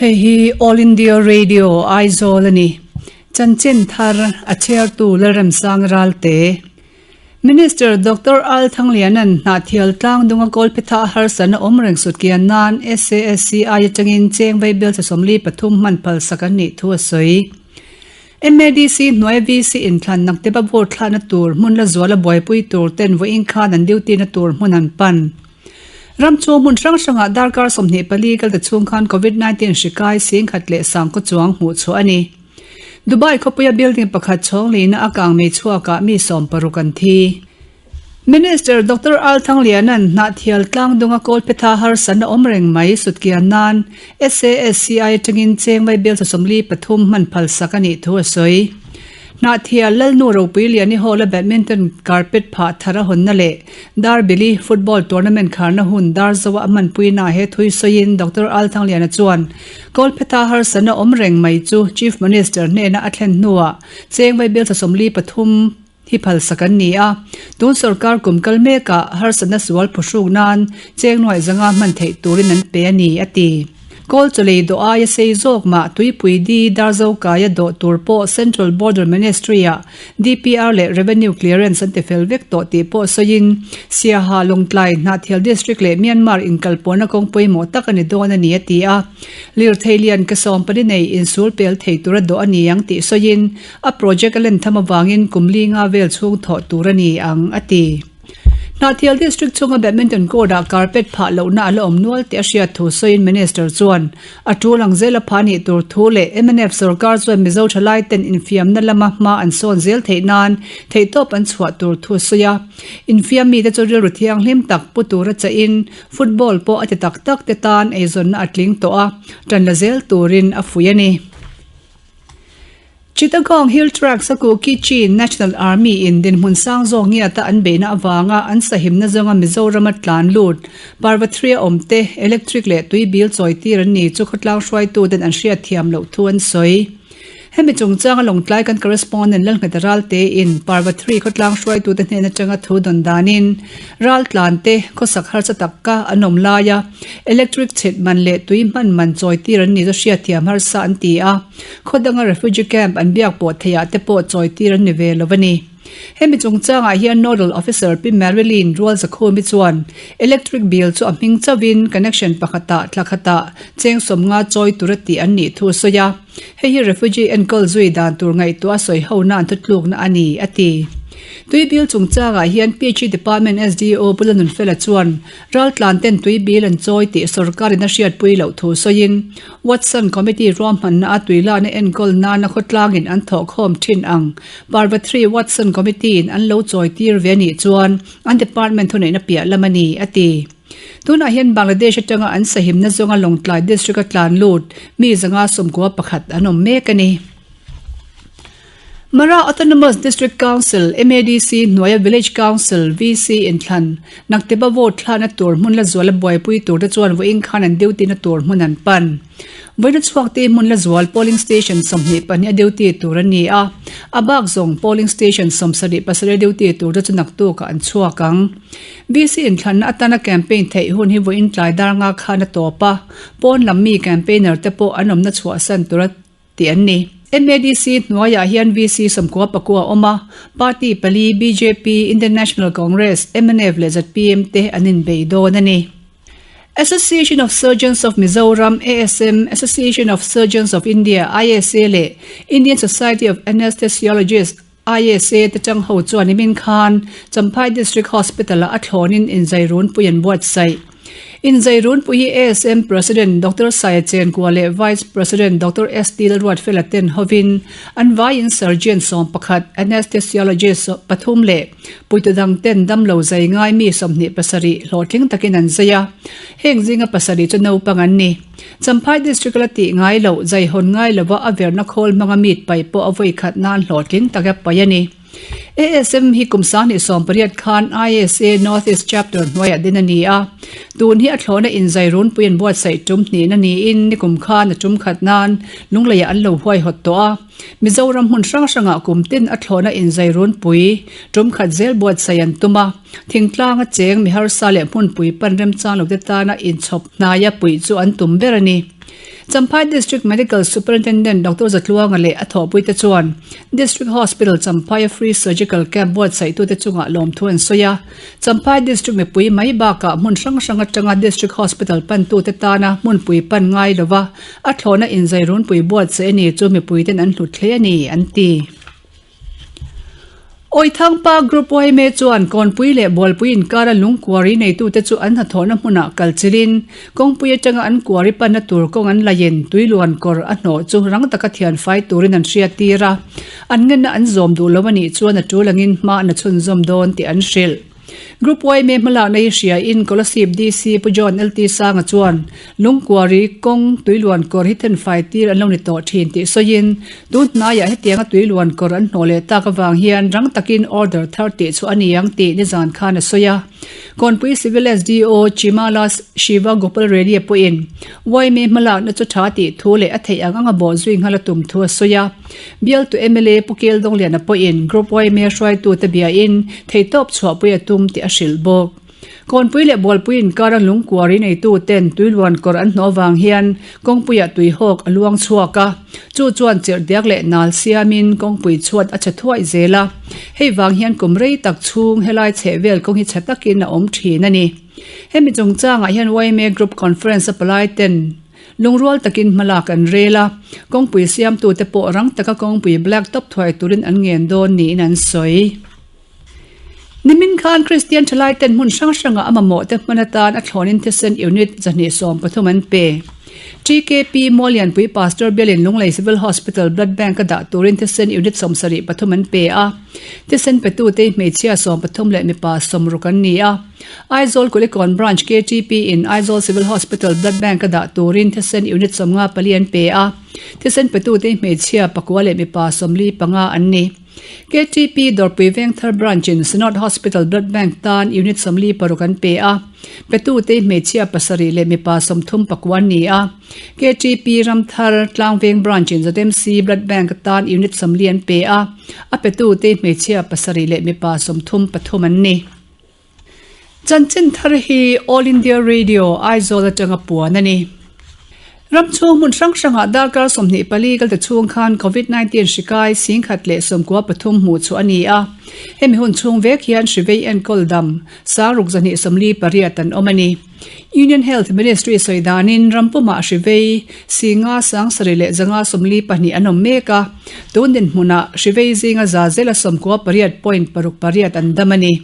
Hei hi All India Radio Aizawl a ni. Chanchin thar a chhiartu Lalremsang Ralte. Minister Doctor Al Thangliana'n Hnahthial tlang dunga Kawlphetha harsatna awm reng sutkian nan SASCI atangin cheng vaibel 43 hman phalsak an nih thu a sawi. MADC hnuaia VC inthlan naktep a vote thlahna tur hmun la zuala buaipui tur ten vawiin khan an duty na tur hmun an pan. Ram chu hmun hrang hrangah darkar 24 kal ta chhung khan Covid 19 hri kai 10,000 leh 10,000 chuang hmuh chhuah a ni. Dubai khawpuia building pakhat chhawng lihna a kang mei chhuakah mi 60 an thi. Minister Doctor Al Thangliana'n Hnahthial tlang dunga Kawlphetha harsatna awm reng mai sutkian nan SASCI atangin cheng vaibel 43 hman phalsak a nih thu a sawi. Hnahthial Lalnu Ropui Liani Hall-a badminton carpet phah thar a hawnna leh Darbili football tournament kharna hun Darzoa a hmanpuina he thui sawiin Doctor Al Thangliana chuan Kawlphetha harsatna awm reng mai chu Chief Minister hnena a thlen hnuah cheng vaibel 43 hi phalsak an ni a. Tun sorkar kum kal mekah harsatna sual phuhruk nan cheng nuaih zanga hman theih turin an pe a ni, a ti. Kawl chawlei dawh aia sei zawk mah Tuipui Di Darzo kaia dawh tur pawh Central Border Ministry-ah DPR leh Revenue Clearance an ti fel vek tawh tih pawh sawiin Siaha, Lawngtlai, Hnahthial District leh Myanmar inkalpawhna kawng pawimawh tak a ni dawn a ni, a ti a. Lirthei lian ke sawmpali nei insul pel thei tura dawh a ni ang tih sawiin a project a len tham avangin kum li nga vel chhung thawh tur a ni ang, a ti. Hnahthial District chhunga badminton court-ah carpet phah lohna a la awm nual tih a hriat thu sawiin Minister chuan a tul ang zela phah nih tur thu leh mnf sorkar chuan Mizo thalai ten infiamna lama hma an sawn zel theih nan theihtawp an chhuah tur thu a sawi a. Infiam mite chu rilru thianghlim tak pu tura chahin football pawh a ti tak tak te tan eizawnna a tling tawh a, tan la zel turin a fuih a ni. Chittagong Hill Tracts a Kuki Chin National Army in dinhmun sang zawk ngiata an beihna avanga an sahimna zawnga Mizorama tlan lut Parvathria awmte electric leh tui bil chawi tir an ni chu khawtlang hruaituten an hriat thiam loh thu an sawi. Hemi chungchanga Lawngtlai kan correspondent Lalngheta Ralte in Parvathri khawtlang hruaitute hnen atanga thu dawn danin Raltlan te khawsak harsa taka an awm laia electric chhit man leh tui hman man chawi tir an ni chu hriatthiam harsa an ti a. Khawdanga refugee camp an biak pawh theihah te pawh chawi tir an ni ve lo a ni. Hemi chungchangah hian Nodal Officer Pi Marilyn Rualzakhumi chuan electric bill chu a hming chauhin connection pakhatah thla khatah cheng 50 chawi tura tih an nih thu a sawi a. Hei hi refugee enkawl zui dan tur ngaihtuah a sawi ho nan thutlukna a ni, a ti. Tui bil chungchangah hian PHE Department SDO Pu Lanunfela chuan raltlan ten tui bil an chawi tih sorkarin a hriatpui loh thu sawiin Watson Committee ruahmanna a tui lana enkawl nana khawtlangin an thawhkhawm thin ang Parvathri Watson Committee in an lo chawi tir ve anih chuan an department thuneihna piah lam a ni, a ti. Tunah hian Bangladesh atanga an sahimna zawnga Lawngtlai District a tlan lut mi 191 an awm mek a ni. Mara Autonomous District Council, MADC, hnuaia Village Council, VC, inthlan Nakteba vote thlahna tur hmun la zuala buaipui turte chuan vawiin khan an duty na tur hmun an pan. Vawiina chhuak te hmun la zual polling station 22 a duty tur a ni a, a bak zawng polling station 77 a duty tur te chu naktukah an chhuak ang. VC inthlanna atana campaign theih hun hi vawiin tlai dar nga khan a tawp a, pawn lam mi campaigner te pawh an awmna chhuahsan tura tih an ni. MADC hnuaiah hian VC 94 a awm a, party pali bjp, Indian National Congress, mnf leh zpm te an inbei dawn a ni. Association of Surgeons of Mizoram, ASM, Association of Surgeons of India, ISA, leh Indian Society of Anesthesiologists, ISA, te chang ho chuan nimin khan Champhai District Hospital-ah a thlawnin inzai runpui an buatsaih. Inzai runpui hi ASM President Doctor Saia Chenkua leh Vice President Doctor ST Lalruatfela ten hovin an vaiin Surgeon 11, Anesthesiologist pathum leh Puitu dang ten damlo zai ngai mi 27 hlawhtling takin an zai a, heng zinga pasarih chu naupang an ni. Champhai District la tih ngai loh, zai hawn ngai lova a verna khawl hmanga meet paih pawh a vawi khat nan hlawhtling taka paih a ni. ASM hi kum 2018 khan ISA North East Chapter hnuaiah din a ni a, tun hi a thlawhna inzai runpui an buatsaih tum hnihna niin nikum khan a tum khat nan Lungleiah an lo huaihawt tawh a. Mizoram hmun hrang hrangah kum tin a thlawhna inzai runpui tum khat zel buatsaih an tum a, thingtlanga cheng mi harsa leh hmunpui pan remchang lote tana inchhawp hnaia puih chu an tum ber a ni. Champhai District Medical Superintendent Doctor Zatluanga leh a thawhpuite chuan District Hospital Champhaia Free Surgical Camp buatsaihtute chungah lawmthu an sawi a. Champhai District mipui mai bakah hmun hrang hrang atanga District Hospital pantute tana hmunpui pan ngai lova a thlawhna inzai runpui buatsaih a ni chu mipuiten an hlut hle a ni, an ti. Awithangpa Group yma chuan Kawnpui leh Bualpui inkara lungkuari neitute chu an hnathawhna hmunah kal chilhin kawngpui atanga an kuari panna tur kawng an laiin tuiluan kawr a hnawh chu rang taka thian fai turin an hriattir a, an ngenna an zawm duh lo a nih chuan a tul angin hma an a chhunzawm dawn tih an hrilh. Group yma hmalakna hi hriain Kolasib DC Pu John LT Sanga chuan Lungkuari kawng tuiluan kawr hi thenfai tir an lo ni tawh thin tih sawiin tun hnaiah hetianga tuiluan kawr an hnawh leh tak avang hian rang takin order thar tih chu a ni ang tih nizan khan a sawi a. Kawnpui Civil SDO Chimala Shiva Gopal Reddy pawhin yma hmalakna chu tha tih thu leh a theih ang anga bawh zui nghal a tum thu a sawi a. Bialtu mla Pu Kel Dawngliana pawhin Group yma hruaitute biain theihtawp chhuahpui a tum tih a hrilh bawk. Kawnpui leh Bualpui inkara lungkuari neituten tuiluan kawr an hnawh avang hian kawngpuiah tuihawk a luang chhuak a, chu chuan chirhdiak leh nal siamin kawngpui chhuat a chhe thuai zel a. Hei vang hian kum rei tak chhung helai chhehvel kawng hi chhe takin a awm thin a ni. Hemi chungchangah hian yma Group Conference a palai ten Lungrual takin hmalak an rel a, kawngpui siamtute pawh rang taka kawngpui black top thuai turin an ngen dawn niin an sawi. Nimin khan Kristian thalaiten hmun hrang hrangah a mamawhte hman atan a thlawnin thisen unit 213 an pe. TKP Muallianpui Pastor Bialin Lunglei Civil Hospital Blood Bank a dah turin thisen unit 73 an pe a, thisen petute hi hmeichhia 13 leh mipa 60 an ni a. Aizawl Kulikawn Branch ktp in Aizawl Civil Hospital Blood Bank a dah turin thisen unit 54 an pe a, thisen petute hi hmeichhia pakua leh mipa 45 an ni. Ktp Dawrpui Vengthar Branch in Synod Hospital Blood Bank tan unit 46 an pe a, petute hi hmeichhia pasarih leh mipa 34 an ni a. Ktp Ramthar Tlangveng Branch in ZMC Blood Bank tan unit 40 an pe a, a petute hi hmeichhia pasarih leh mipa 33 an ni. Chanchin thar hi All India Radio, Aizawl atanga puan a ni. Ram chhung hmun hrang hrangah darkar 24 kalte chhung khan Covid 19 hri kai 1013 hmuh chhuah a ni a. Hemi hun chhung vek hian hri vei enkawl dam 6248 an awm a ni. Union Health Ministry sawi danin ram pumah hri vei singa sangsarih leh zanga 42 an awm mek a. Tun dinhmunah hri vei zinga za zela 98.68 an dam a ni.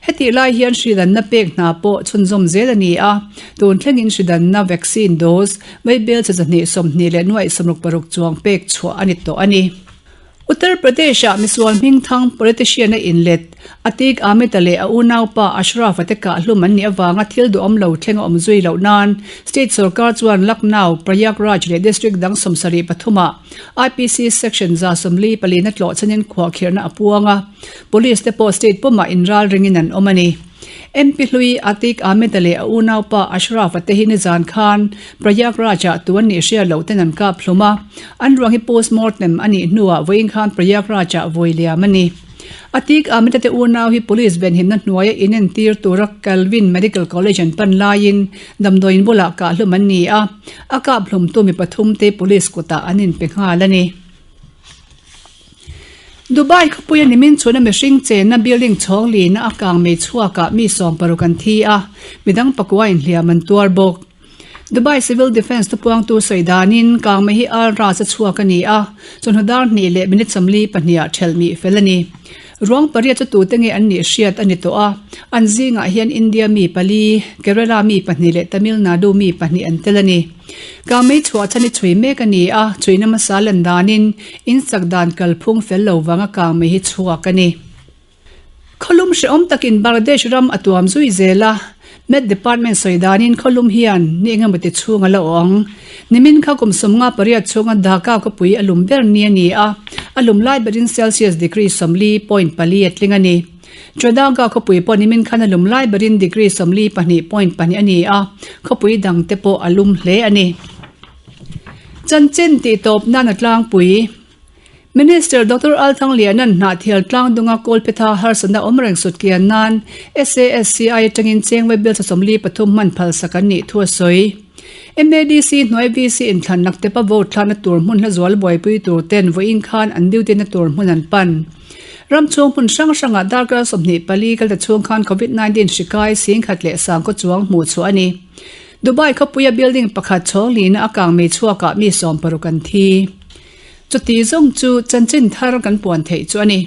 Hetih lai hian hridanna pek hna pawh chhunzawm zel a ni a, tun thlengin hridanna vaccine dose vaibel che 226 chuang pek chhuah a ni tawh a ni. Uttar Pradesh-ah misual hmingthang politician a inlet Atiq Ahmed-a leh a unaupa Ashraf-a te kahhlum an nih avanga thil duhawm lo thleng a awm zui loh nan state sorkar chuan Lucknow, Prayagraj leh district dang 73 ah IPC section 144 na tlawhchhanin khuahkhirhna a puang a. Police te pawh state pumah inral ringin an awm a ni. MP hlui Atiq Ahmed-a leh a unaupa Ashraf-a te hi nizan khan Prayagraj-ah tu an nih hriat loh ten an kap hlum a. An ruang hi postmortem a nih hnuah vawiin khan Prayagraj-ah vawi liam a ni. Atiq Ahmed-a te unau hi police venhimna hnuaia inentir tura Calvin Medical College an pan laiin damdawiin bulah kah hlum an ni a, a kap hlumtu mi pathum te police kutah an inpe nghal a ni. Dubai khawpuia nimin chhuna mihring chenna building chhawng lina a kang mei chhuakah mi 60 an thi a, midang pakua inhliam an tuar bawk. Dubai Civil Defence thupuangtu sawi danin kang mei hi Al Ras a chhuak a ni a, chawhnu dar hnih leh minute 42 ah thelh mih fel a ni. Ruang pariat chu tute nge an nih hriat a ni tawh a, an zingah hian India mi pali, Kerala mi pahnih leh Tamil Nadu mi pahnih an tel a ni. Kangmei chhuah chhan hi chhui mek a ni a, chhuina hmasa lan danin in sak dan kalphung fel lo vanga kangmei hi chhuak a ni. Khawlum hrehawm takin Bangladesh ram a tuam zui zel a, Met Department sawi danin khawlum hian ni engemaw ti chhung a la awh ang. Nimin kha kum 58 chhunga Dhaka khawpui a lum ber ni a ni a, a lum lai berin Celsius degree 40.4 a tling a ni. Chowdanga khawpui pawh nimin khan a lum lai berin degree 42.2 a ni a, khawpui dangte pawh a lum hle a ni. Chanchin tihtawp nan a tlangpui. Minister Doctor Al Thangliana'n Hnahthial tlangdunga Kawlphetha harsatna awm reng sut kian nan SASCI atangin Chengvai bill 43 hman phalsak an nih thu a sawi. MADC hnuai VC inthlan Naktepa vote thlakna tur hmun hla zual buaipui tur ten vawiin khan an duty na tur hmun an pan. Ram chhung hmun hrang hrangah darkar 24 kal ta chhung khan Covid 19 hri kai 10,000 leh sangkaw chuang hmuh chhuah a ni. Dubai khawpuia building pakhat chhawng lina a kang mei chhuakah mi 60 an thi. Chuti zawng chu chanchin thar kan puan theih chu a ni.